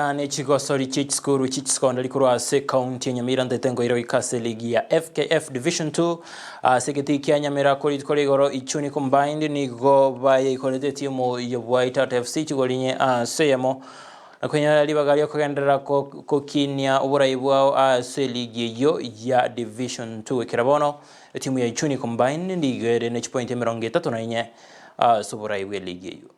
Aya nechigosori chie chisukuru chie chisecondary korwa ase ekaunti ya Nyamira ntaete nkoira goika ase eligi ya FKF Division 2 ase egetii kia Nyamira ko rituko ria igoro Ichuni Combined nigo bayeikorete etimu ya Bwaita FC chigori inye ase eyemo na kwenyora ribaga riokogenderera kokinia oborai bwao ase eligi eyio ya Division 2 ekero bono etimu ya Ichuni Combined nigo ere ne chipointi emerongo etato na inye ase oborai bw'eligi eyio.